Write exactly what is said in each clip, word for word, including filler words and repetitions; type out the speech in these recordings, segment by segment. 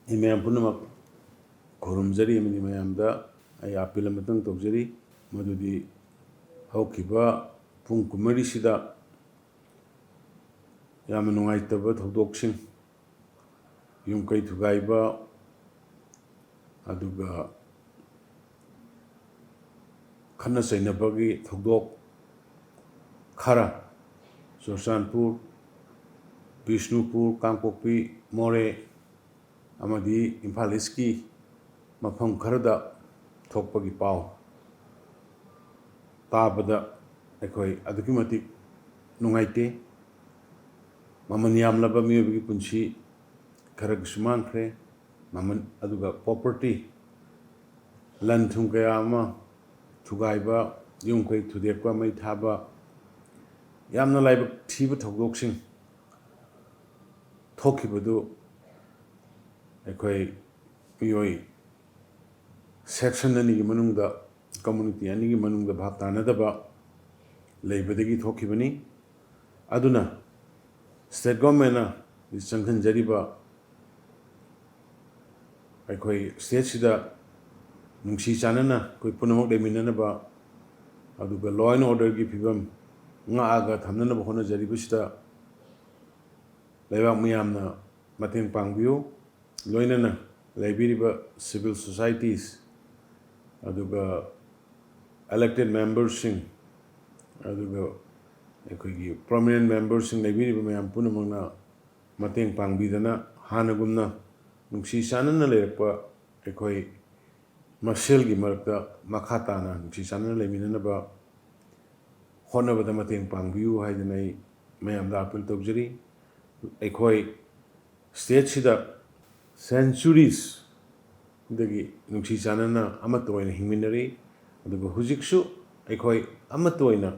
ꯑꯩ ꯃꯌꯥꯝ ꯄꯨꯝꯅꯃꯛ ꯈꯨꯔꯨꯝꯖꯔꯤ ꯑꯃꯗꯤ ꯃꯌꯥꯝꯗ ꯑꯩ ꯑꯥꯄꯤꯜ ꯑꯃꯇꯪ ꯇꯧꯖꯔꯤ, ꯃꯗꯨꯗꯤ ꯍꯧꯈꯤꯕ ꯄꯨꯡ ꯀꯨꯟꯃꯔꯤꯁꯤꯗ ꯌꯥꯝꯅ ꯅꯨꯡꯉꯥꯏꯇꯕ ꯊꯧꯗꯣꯛꯁꯤꯡ, ꯌꯨꯝ ꯀꯩ ꯊꯨꯒꯥꯏꯕ, ꯑꯗꯨꯒ ꯈꯠꯅ ꯆꯩꯅꯕꯒꯤ ꯊꯧꯗꯣꯛ ꯈꯔ ꯆꯨꯔꯆꯥꯟꯄꯨꯔ, ꯕꯤꯁꯅꯨꯄꯨꯔ, ꯀꯥꯡꯄꯣꯛꯄꯤ, ꯃꯣꯔꯦ ꯑꯃꯗꯤ ꯏꯝꯐꯥꯜ ꯏꯁꯀꯤ ꯃꯐꯝ ꯈꯔꯗ ꯊꯣꯛꯄꯒꯤ ꯄꯥꯎ ꯇꯥꯕꯗ ꯑꯩꯈꯣꯏ ꯑꯗꯨꯛꯀꯤ ꯃꯇꯤꯛ ꯅꯨꯡꯉꯥꯏꯇꯦ꯫ ꯃꯃꯜ ꯌꯥꯝꯂꯕ ꯃꯤꯑꯣꯏꯕꯒꯤ ꯄꯨꯟꯁꯤ ꯈꯔꯒꯤꯁꯨ ꯃꯥꯡꯈ꯭ꯔꯦ꯫ ꯃꯃꯜ, ꯑꯗꯨꯒ property, ꯂꯟ ꯊꯨꯝ ꯀꯌꯥ ꯑꯃ ꯊꯨꯒꯥꯏꯕ, ꯌꯨꯝ ꯀꯩ ꯊꯨꯗꯦꯛꯄ, ꯃꯩ ꯊꯥꯕ, ꯌꯥꯝꯅ ꯂꯥꯏꯕꯛ ꯊꯤꯕ ꯊꯧꯗꯣꯛꯁꯤꯡ ꯊꯣꯛꯈꯤꯕꯗꯨ ꯑꯩꯈꯣꯏ ꯃꯤꯑꯣꯏ section ꯑꯅꯤꯒꯤ ꯃꯅꯨꯡꯗ, community ꯑꯅꯤꯒꯤ ꯃꯅꯨꯡꯗ ꯚꯥꯞ ꯇꯥꯅꯗꯕ ꯂꯩꯕꯗꯒꯤ ꯊꯣꯛꯈꯤꯕꯅꯤ꯫ ꯑꯗꯨꯅ state governmentꯅ ꯆꯪꯁꯤꯟꯖꯔꯤꯕ ꯑꯩꯈꯣꯏ stateꯁꯤꯗ ꯅꯨꯡꯁꯤ ꯆꯥꯟꯅꯅ ꯑꯩꯈꯣꯏ ꯄꯨꯝꯅꯃꯛ ꯂꯩꯃꯤꯟꯅꯅꯕ, ꯑꯗꯨꯒ law and orderꯒꯤ ꯐꯤꯕꯝ ꯉꯥꯛꯑꯒ ꯊꯝꯅꯅꯕ ꯍꯣꯠꯅꯖꯔꯤꯕꯁꯤꯗ ꯂꯩꯕꯥꯛ ꯃꯤꯌꯥꯝꯅ ꯃꯇꯦꯡ ꯄꯥꯡꯕꯤꯌꯨ꯫ ꯂꯣꯏꯅꯅ ꯂꯩꯕꯤꯔꯤꯕ civil societies, ꯑꯗꯨꯒ elected memberꯁꯤꯡ, ꯑꯗꯨꯒ ꯑꯩꯈꯣꯏꯒꯤ prominent memberꯁꯤꯡ, ꯂꯩꯕꯤꯔꯤꯕ ꯃꯌꯥꯝ ꯄꯨꯝꯅꯃꯛꯅ ꯃꯇꯦꯡ ꯄꯥꯡꯕꯤꯗꯅ ꯍꯥꯟꯅꯒꯨꯝꯅ ꯅꯨꯡꯁꯤ ꯆꯥꯟꯅꯅ ꯂꯩꯔꯛꯄ ꯑꯩꯈꯣꯏ ꯃꯁꯦꯜꯒꯤ ꯃꯔꯛꯇ ꯃꯈꯥ ꯇꯥꯅ ꯅꯨꯡꯁꯤ ꯆꯥꯟꯅꯅ ꯂꯩꯃꯤꯟꯅꯅꯕ ꯍꯣꯠꯅꯕꯗ ꯃꯇꯦꯡ ꯄꯥꯡꯕꯤꯌꯨ ꯍꯥꯏꯗꯅ ꯑꯩ ꯃꯌꯥꯝꯗ appeal ꯇꯧꯖꯔꯤ꯫ ꯑꯩꯈꯣꯏ stateꯁꯤꯗ centuries ꯗꯒꯤ ꯅꯨꯡꯁꯤ ꯆꯥꯟꯅꯅ ꯑꯃꯠꯇ ꯑꯣꯏꯅ ꯍꯤꯡꯃꯤꯟꯅꯔꯤ, ꯑꯗꯨꯒ ꯍꯧꯖꯤꯛꯁꯨ ꯑꯩꯈꯣꯏ ꯑꯃꯠꯇ ꯑꯣꯏꯅ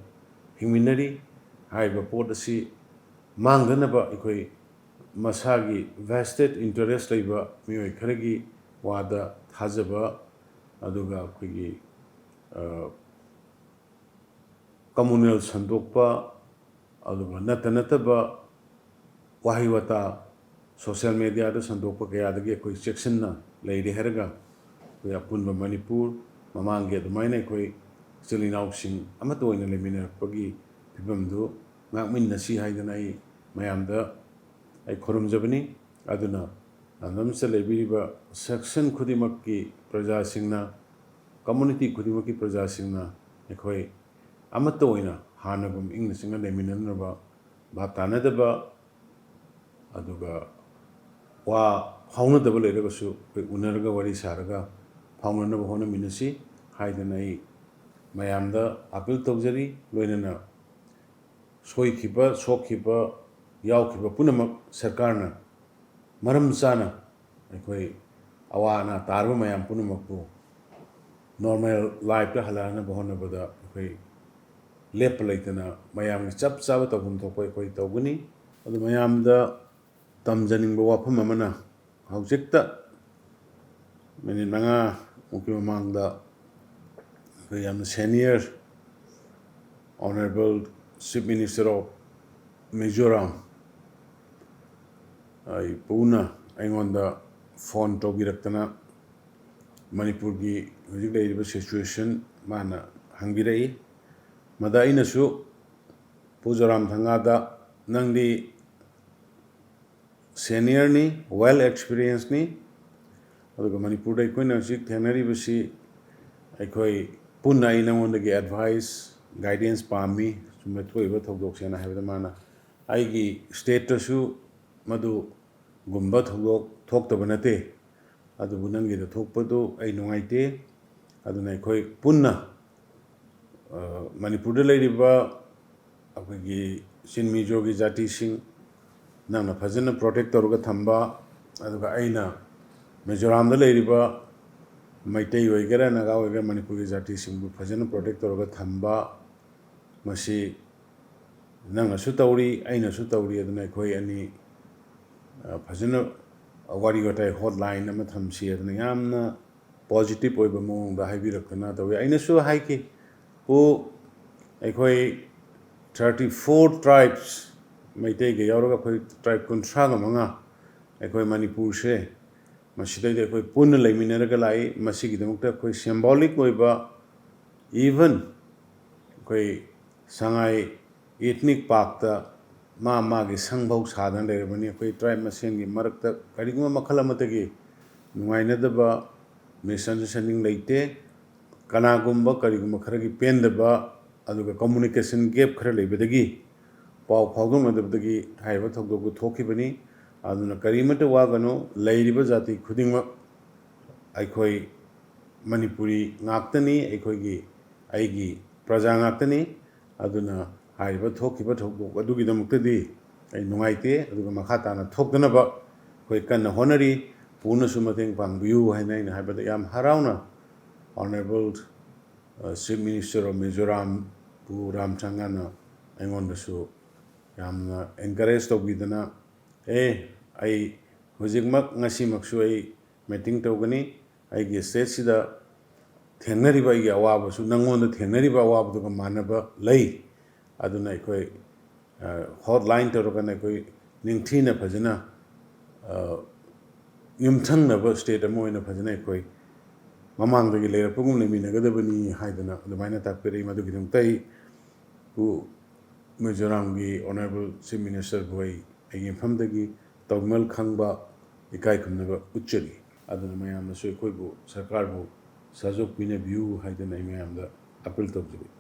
ꯍꯤꯡꯃꯤꯟꯅꯔꯤ꯫ ꯍꯥꯏꯔꯤꯕ ꯄꯣꯠ ꯑꯁꯤ ꯃꯥꯡꯗꯅꯕ ꯑꯩꯈꯣꯏ ꯃꯁꯥꯒꯤ vested interest ꯂꯩꯕ ꯃꯤꯑꯣꯏ ꯈꯔꯒꯤ ꯋꯥꯗ ꯊꯥꯖꯕ, ꯑꯗꯨꯒ ꯑꯩꯈꯣꯏꯒꯤ, ꯑ, communal ꯁꯟꯗꯣꯛꯄ, ꯑꯗꯨꯒ ꯅꯠꯇ ꯅꯠꯇꯕ ꯋꯥꯍꯩ ꯋꯥꯇꯥ ꯁꯣꯁꯤꯌꯦꯜ ꯃꯦꯗꯤꯌꯥꯗ ꯁꯟꯗꯣꯛꯄ ꯀꯌꯥꯗꯒꯤ ꯑꯩꯈꯣꯏ ꯆꯦꯛꯁꯤꯟꯅ ꯂꯩꯔꯦ ꯍꯥꯏꯔꯒ, ꯑꯩꯈꯣꯏ ꯑꯄꯨꯟꯕ ꯃꯅꯤꯄꯨꯔ ꯃꯃꯥꯡꯒꯤ ꯑꯗꯨꯃꯥꯏꯅ ꯑꯩꯈꯣꯏ ꯏꯆꯤꯜ ꯏꯅꯥꯎꯁꯤꯡ ꯑꯃꯠꯇ ꯑꯣꯏꯅ ꯂꯩꯃꯤꯟꯅꯔꯛꯄꯒꯤ ꯐꯤꯕꯝꯗꯨ ꯉꯥꯛꯃꯤꯟꯅꯁꯤ ꯍꯥꯏꯗꯅ ꯑꯩ ꯃꯌꯥꯝꯗ ꯑꯩ ꯈꯨꯔꯨꯝꯖꯕꯅꯤ꯫ ꯑꯗꯨꯅ ꯂꯝꯗꯝꯁꯤꯗ ꯂꯩꯕꯤꯔꯤꯕ ꯁꯦꯛꯁꯟ ꯈꯨꯗꯤꯡꯃꯛꯀꯤ ꯄ꯭ꯔꯖꯥꯁꯤꯡꯅ, ꯀꯝꯃꯨꯅꯤꯇꯤ ꯈꯨꯗꯤꯡꯃꯛꯀꯤ ꯄ꯭ꯔꯖꯥꯁꯤꯡꯅ ꯑꯩꯈꯣꯏ ꯑꯃꯠꯇ ꯑꯣꯏꯅ ꯍꯥꯟꯅꯒꯨꯝ ꯏꯪꯅ ꯆꯤꯛꯅ ꯂꯩꯃꯤꯟꯅꯅꯕ, ꯚꯥꯞ ꯇꯥꯅꯗꯕ, ꯑꯗꯨꯒ ꯋꯥ ꯐꯥꯎꯅꯗꯕ ꯂꯩꯔꯒꯁꯨ ꯑꯩꯈꯣꯏ ꯎꯅꯔꯒ ꯋꯥꯔꯤ ꯁꯥꯔꯒ ꯐꯥꯎꯅꯅꯕ ꯍꯣꯠꯅꯃꯤꯟꯅꯁꯤ ꯍꯥꯏꯗꯅ ꯑꯩ ꯃꯌꯥꯝꯗ ꯑꯥꯄꯤꯜ ꯇꯧꯖꯔꯤ꯫ ꯂꯣꯏꯅꯅ ꯁꯣꯏꯈꯤꯕ, ꯁꯣꯛꯈꯤꯕ, ꯌꯥꯎꯈꯤꯕ ꯄꯨꯝꯅꯃꯛ ꯁꯔꯀꯥꯔꯅ ꯃꯔꯝ ꯆꯥꯅ ꯑꯩꯈꯣꯏ ꯑꯋꯥ ꯑꯅꯥ ꯇꯥꯔꯕ ꯃꯌꯥꯝ ꯄꯨꯝꯅꯃꯛꯄꯨ ꯅꯣꯔꯃꯦꯜ ꯂꯥꯏꯐꯇ ꯍꯜꯂꯛꯅꯕ ꯍꯣꯠꯅꯕꯗ ꯑꯩꯈꯣꯏ ꯂꯦꯞꯄ ꯂꯩꯇꯅ ꯃꯌꯥꯝꯒꯤ ꯆꯞ ꯆꯥꯕ ꯇꯧꯐꯝ ꯊꯣꯛꯄ ꯑꯩꯈꯣꯏ ꯇꯧꯒꯅꯤ꯫ ꯑꯗꯨ ꯃꯌꯥꯝꯗ ꯇꯝꯖꯅꯤꯡꯕ ꯋꯥꯐꯝ ꯑꯃꯅ, ꯍꯧꯖꯤꯛꯇ ꯃꯤꯅꯤꯠ ꯃꯉꯥꯃꯨꯛꯀꯤ ꯃꯃꯥꯡꯗ ꯑꯩꯈꯣꯏ ꯌꯥꯝꯅ senior honourable chief minister of Mizoram ꯑꯩ ꯄꯨꯅ ꯑꯩꯉꯣꯟꯗ ꯐꯣꯟ ꯇꯧꯕꯤꯔꯛꯇꯅ ꯃꯅꯤꯄꯨꯔꯒꯤ ꯍꯧꯖꯤꯛ ꯂꯩꯔꯤꯕ ꯁꯤꯆꯨꯋꯦꯁꯟ ꯃꯥꯅ ꯍꯪꯕꯤꯔꯛꯏ꯫ ꯃꯗ ꯑꯩꯅꯁꯨ ꯄꯨ ꯖꯣꯔꯥꯝꯊꯪꯒꯥꯗ, "ꯅꯪꯗꯤ ꯁꯦꯅꯤꯌꯔꯅꯤ, ꯋꯦꯜ ꯑꯦꯛꯁꯄꯤꯔꯤꯌꯦꯟꯁꯅꯤ, ꯑꯗꯨꯒ ꯃꯅꯤꯄꯨꯔꯗ ꯑꯩꯈꯣꯏꯅ ꯍꯧꯖꯤꯛ ꯊꯦꯡꯅꯔꯤꯕꯁꯤ ꯑꯩꯈꯣꯏ ꯄꯨꯟꯅ ꯑꯩ ꯅꯉꯣꯟꯗꯒꯤ ꯑꯦꯗꯚꯥꯏꯁ, ꯒꯥꯏꯗꯦꯟꯁ ꯄꯥꯝꯃꯤ, ꯁꯨꯝꯕ ꯊꯣꯛꯏꯕ ꯊꯧꯗꯣꯛꯁꯦꯅ" ꯍꯥꯏꯕꯗ ꯃꯥꯅ, "ꯑꯩꯒꯤ ꯁ꯭ꯇꯦꯠꯇꯁꯨ ꯃꯗꯨꯒꯨꯝꯕ ꯊꯧꯗꯣꯛ ꯊꯣꯛꯇꯕ ꯅꯠꯇꯦ, ꯑꯗꯨꯕꯨ ꯅꯪꯒꯤꯗ ꯊꯣꯛꯄꯗꯨ ꯑꯩ ꯅꯨꯡꯉꯥꯏꯇꯦ꯫ ꯑꯗꯨꯅ ꯑꯩꯈꯣꯏ ꯄꯨꯟꯅ, ꯑ, ꯃꯅꯤꯄꯨꯔꯗ ꯂꯩꯔꯤꯕ ꯑꯩꯈꯣꯏꯒꯤ ꯆꯤꯟ ꯃꯤꯖꯣꯒꯤ ꯖꯥꯇꯤꯁꯤꯡ ꯅꯪꯅ ꯐꯖꯅ ꯄ꯭ꯔꯣꯇꯦꯛ ꯇꯧꯔꯒ ꯊꯝꯕ, ꯑꯗꯨꯒ ꯑꯩꯅ ꯃꯤꯖꯣꯔꯥꯝꯗ ꯂꯩꯔꯤꯕ ꯃꯩꯇꯩ ꯑꯣꯏꯒꯦꯔꯥ, ꯅꯥꯒꯥ ꯑꯣꯏꯒꯦꯔꯥ, ꯃꯅꯤꯄꯨꯔꯒꯤ ꯖꯥꯇꯤꯁꯤꯡꯕꯨ ꯐꯖꯅ ꯄ꯭ꯔꯣꯇꯦꯛ ꯇꯧꯔꯒ ꯊꯝꯕ, ꯃꯁꯤ ꯅꯪꯅꯁꯨ ꯇꯧꯔꯤ, ꯑꯩꯅꯁꯨ ꯇꯧꯔꯤ, ꯑꯗꯨꯅ ꯑꯩꯈꯣꯏ ꯑꯅꯤ, ꯑ, ꯐꯖꯅ ꯋꯥꯔꯤ ꯋꯥꯇꯥꯏ ꯍꯣꯠꯂꯥꯏꯟ ꯑꯃ ꯊꯝꯁꯤ" ꯑꯗꯨꯅ ꯌꯥꯝꯅ ꯄꯣꯖꯤꯇꯤꯚ ꯑꯣꯏꯕ ꯃꯑꯣꯡꯗ ꯍꯥꯏꯕꯤꯔꯛꯇꯅ ꯇꯧꯋꯤ꯫ ꯑꯩꯅꯁꯨ ꯍꯥꯏꯈꯤ, "ꯄꯨ, ꯑꯩꯈꯣꯏ ꯊꯥꯔꯇꯤ ꯐꯣꯔ ꯇ꯭ꯔꯥꯏꯕꯁ, ꯃꯩꯇꯩꯒ ꯌꯥꯎꯔꯒ ꯑꯩꯈꯣꯏ ꯇ꯭ꯔꯥꯏꯕ ꯀꯨꯟꯊ꯭ꯔꯥꯒ ꯃꯉꯥ ꯑꯩꯈꯣꯏ ꯃꯅꯤꯄꯨꯔꯁꯦ ꯃꯁꯤꯗꯩꯗ ꯑꯩꯈꯣꯏ ꯄꯨꯟꯅ ꯂꯩꯃꯤꯟꯅꯔꯒ ꯂꯥꯛꯏ꯫ ꯃꯁꯤꯒꯤꯗꯃꯛꯇ ꯑꯩꯈꯣꯏ symbolic ꯑꯣꯏꯕ, even ꯑꯩꯈꯣꯏ ꯁꯉꯥꯏ ethnic parkꯇ ꯃꯥ ꯃꯥꯒꯤ ꯁꯪꯐꯧ ꯁꯥꯗꯅ ꯂꯩꯔꯕꯅꯤ꯫ ꯑꯩꯈꯣꯏ tribe ꯃꯁꯦꯟꯒꯤ ꯃꯔꯛꯇ ꯀꯔꯤꯒꯨꯝꯕ ꯃꯈꯜ ꯑꯃꯠꯇꯒꯤ ꯅꯨꯡꯉꯥꯏꯅꯗꯕ, misunderstanding ꯂꯩꯇꯦ꯫ ꯀꯅꯥꯒꯨꯝꯕ ꯀꯔꯤꯒꯨꯝꯕ ꯈꯔꯒꯤ ꯄꯦꯟꯗꯕ, ꯑꯗꯨꯒ communication gap ꯈꯔ ꯂꯩꯕꯗꯒꯤ, ꯄꯥꯎ ꯐꯥꯎꯗꯣꯛꯅꯗꯕꯗꯒꯤ ꯍꯥꯏꯔꯤꯕ ꯊꯧꯗꯣꯛꯇꯨ ꯊꯣꯛꯈꯤꯕꯅꯤ꯫ ꯑꯗꯨꯅ ꯀꯔꯤꯃꯠꯇ ꯋꯥꯒꯅꯨ, ꯂꯩꯔꯤꯕ ꯖꯥꯇꯤ ꯈꯨꯗꯤꯡꯃꯛ ꯑꯩꯈꯣꯏ ꯃꯅꯤꯄꯨꯔꯤ ꯉꯥꯛꯇꯅꯤ, ꯑꯩꯈꯣꯏꯒꯤ, ꯑꯩꯒꯤ ꯄ꯭ꯔꯖꯥ ꯉꯥꯛꯇꯅꯤ꯫ ꯑꯗꯨꯅ ꯍꯥꯏꯔꯤꯕ ꯊꯣꯛꯈꯤꯕ ꯊꯧꯗꯣꯛ ꯑꯗꯨꯒꯤꯗꯃꯛꯇꯗꯤ ꯑꯩ ꯅꯨꯡꯉꯥꯏꯇꯦ, ꯑꯗꯨꯒ ꯃꯈꯥ ꯇꯥꯅ ꯊꯣꯛꯇꯅꯕ ꯑꯩꯈꯣꯏ ꯀꯟꯅ ꯍꯣꯠꯅꯔꯤ꯫ ꯄꯨꯅꯁꯨ ꯃꯇꯦꯡ ꯄꯥꯡꯕꯤꯌꯨ ꯍꯥꯏꯅ ꯑꯩꯅ ꯍꯥꯏꯕꯗ ꯌꯥꯝ ꯍꯔꯥꯎꯅ Honourable, ꯑ, Chief Minister of Mizoram ꯄꯨ ꯔꯥꯝꯊꯪꯒꯠꯅ ꯑꯩꯉꯣꯟꯗꯁꯨ ꯌꯥꯝꯅ encourage ꯇꯧꯕꯤꯗꯅ, "ꯑꯦ, ꯑꯩ ꯍꯧꯖꯤꯛꯃꯛ, ꯉꯁꯤꯃꯛꯁꯨ ꯑꯩ meeting ꯇꯧꯒꯅꯤ, ꯑꯩꯒꯤ stateꯁꯤꯗ ꯊꯦꯡꯅꯔꯤꯕ ꯑꯩꯒꯤ ꯑꯋꯥꯕꯁꯨ ꯅꯪꯉꯣꯟꯗ ꯊꯦꯡꯅꯔꯤꯕ ꯑꯋꯥꯕꯗꯨꯒ ꯃꯥꯟꯅꯕ ꯂꯩ, ꯑꯗꯨꯅ ꯑꯩꯈꯣꯏ, ꯑ, hotline ꯇꯧꯔꯒꯅ ꯑꯩꯈꯣꯏ ꯅꯤꯡꯊꯤꯅ ꯐꯖꯅ, ꯑ, ꯌꯨꯝꯊꯪꯅꯕ state ꯑꯃ ꯑꯣꯏꯅ ꯐꯖꯅ ꯑꯩꯈꯣꯏ ꯃꯃꯥꯡꯗꯒꯤ ꯂꯩꯔꯛꯄꯒꯨꯝ ꯂꯩꯃꯤꯟꯅꯒꯗꯕꯅꯤ" ꯍꯥꯏꯗꯅ ꯑꯗꯨꯃꯥꯏꯅ ꯇꯥꯛꯄꯤꯔꯛꯏ꯫ ꯃꯗꯨꯒꯤꯗꯃꯛꯇ ꯑꯩ ꯄꯨ ꯃꯤꯖꯣꯔꯥꯝꯒꯤ Honourable Chief Ministerꯕꯨ ꯑꯩ ꯑꯩꯒꯤ ꯃꯐꯝꯗꯒꯤ ꯇꯧꯃꯜ ꯈꯪꯕ, ꯏꯀꯥꯏ ꯈꯨꯝꯅꯕ ꯎꯠꯆꯔꯤ꯫ ꯑꯗꯨꯅ ꯃꯌꯥꯝꯅꯁꯨ ꯑꯩꯈꯣꯏꯕꯨ, ꯁꯔꯀꯥꯔꯕꯨ ꯁꯍꯖꯣꯛ ꯄꯤꯅꯕꯤꯌꯨ ꯍꯥꯏꯗꯅ ꯑꯩ ꯃꯌꯥꯝꯗ appeal ꯇꯧꯖꯔꯤ꯫